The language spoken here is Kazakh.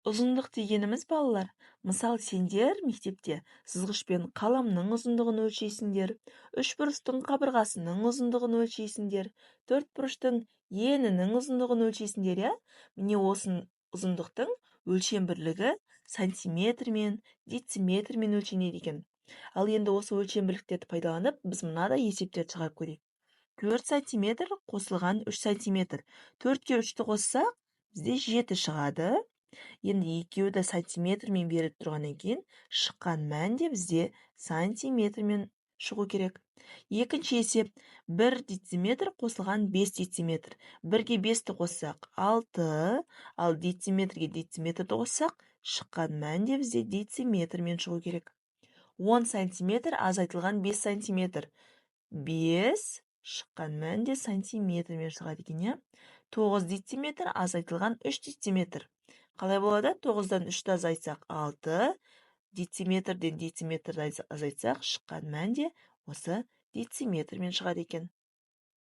Ұзындық дегеніміз, балалар, мысал, сендер мектепте сызғышпен қаламның ұзындығын өлшейсіңдер, үшбұрыштың қабырғасының ұзындығын өлшейсіңдер, төртбұрыштың енінің ұзындығын өлшейсіңдер, иә? Міне, осы ұзындықтың өлшем бірлігі сантиметрмен, дециметрмен өлшенеді екен. Ал енді осы өлшем бірліктерді пайдаланып, біз мынадай есептерді шығарып көрейік. 4 сантиметр қосылған 3 сантиметр. Төртке үшті қоссақ, бізде жеті шығады. Енді екеуі де сантиметрмен беріліп тұрғаннан кейін, шыққан мән де бізде сантиметрмен шығу керек. Екінші есеп: 1 дециметр қосылған 5 дециметр. Бірге бесті қоссақ, алты, ал дециметрге дециметрді қоссақ, шыққан мән де бізде дециметрмен шығу керек. 10 сантиметр азайтылған 5 сантиметр. Бес, шыққан мән де сантиметрмен шығады екен, иә? 9 дециметр азайтылған 3 дециметр қалай болады? Тоғыздан үшті азайтсақ, алты, дециметрден дециметрді азайтсақ, шыққан мән де осы дециметрмен шығады екен.